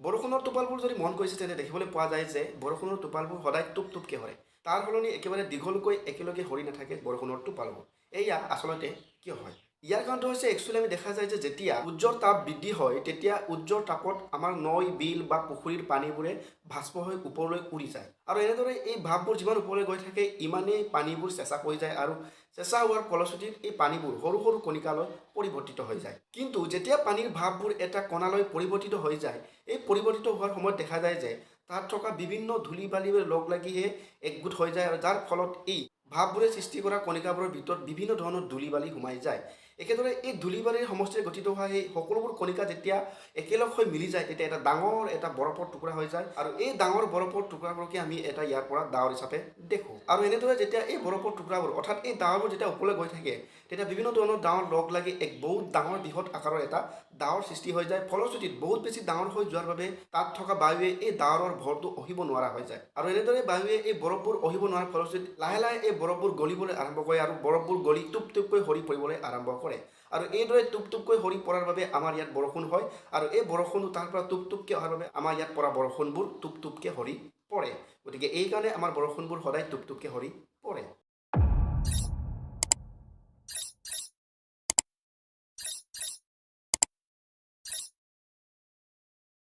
বৰষুণৰ টোপালবোৰ যদি মন কৰিছে, তেন্তে দেখিবলৈ পোৱা যায় যে বৰষুণৰ টোপালবোৰ সদায় টোপ টোপকৈ সৰে। তাৰ সলনি একেবাৰে দীঘলকৈ একেলগে সৰি নাথাকে বৰষুণৰ টোপালবোৰ। এয়া আচলতে কিয় হয়? ইয়াৰ কাৰণটো হৈছে, একচুৱেলি আমি দেখা যায় যে যেতিয়া সূৰ্যৰ তাপ বৃদ্ধি হয়, তেতিয়া সূৰ্যৰ তাপত আমাৰ নৈ, বিল বা পুখুৰীৰ পানীবোৰে ভাস্প হৈ ওপৰলৈ উৰি যায়। আৰু এনেদৰে এই ভাপবোৰ যিমান ওপৰলৈ গৈ থাকে, ইমানেই পানীবোৰ চেঁচা পৰি যায় আৰু চেঁচা হোৱাৰ ফলশ্ৰুতিত এই পানীবোৰ সৰু সৰু কণিকালৈ পৰিৱৰ্তিত হৈ যায়। কিন্তু যেতিয়া পানীৰ ভাপবোৰ এটা কণালৈ পৰিৱৰ্তিত হৈ যায়, এই পৰিৱৰ্তিত হোৱাৰ সময়ত দেখা যায় যে তাত থকা বিভিন্ন ধূলি বালিবোৰ লগ লাগিহে একগোট হৈ যায় আৰু যাৰ ফলত এই ভাপবোৰে সৃষ্টি কৰা কণিকাবোৰৰ ভিতৰত বিভিন্ন ধৰণৰ ধূলি বালি সোমাই যায়। একেদৰে এই ধূলি বালিৰ সমষ্টিৰে গঠিত হোৱা সেই সকলোবোৰ কণিকা যেতিয়া একেলগ হৈ মিলি যায়, তেতিয়া এটা ডাঙৰ এটা বৰফৰ টুকুৰা হৈ যায় আৰু এই ডাঙৰ বৰফৰ টুকুৰাবোৰকে আমি এটা ইয়াৰ পৰা ডাৱৰ হিচাপে দেখোঁ। আৰু এনেদৰে যেতিয়া এই বৰফৰ টুকুৰাবোৰ, অৰ্থাৎ এই ডাৱৰবোৰ যেতিয়া ওপৰলৈ গৈ থাকে, তেতিয়া বিভিন্ন ধৰণৰ ডাৱৰ লগ লাগি এক বহুত ডাঙৰ বৃহৎ আকাৰৰ এটা ডাৱৰ সৃষ্টি হৈ যায়। ফলশ্ৰুতিত বহুত বেছি ডাঙৰ হৈ যোৱাৰ বাবে তাত থকা বায়ুৱে এই ডাৱৰৰ ভৰটো অহিব নোৱাৰা হৈ যায়। আৰু এনেদৰে বায়ুৱে এই বৰফবোৰ অহিব নোৱাৰাৰ ফলশ্ৰুতিত লাহে লাহে এই বৰফবোৰ গলিবলৈ আৰম্ভ কৰে আৰু বৰফবোৰ গলি টোপ টোপকৈ সৰি পৰিবলৈ আৰম্ভ কৰে। আৰু এইদৰে টোপ টোপকৈ সৰি পৰাৰ বাবে আমাৰ ইয়াত বৰষুণ হয় আৰু এই বৰষুণো তাৰ পৰা টোপ টোপকৈ অহাৰ বাবে আমাৰ ইয়াত পৰা বৰষুণবোৰ টোপ টোপকৈ সৰি পৰে। গতিকে এইকাৰণে আমাৰ বৰষুণবোৰ সদায় টোপ টোপকৈ সৰি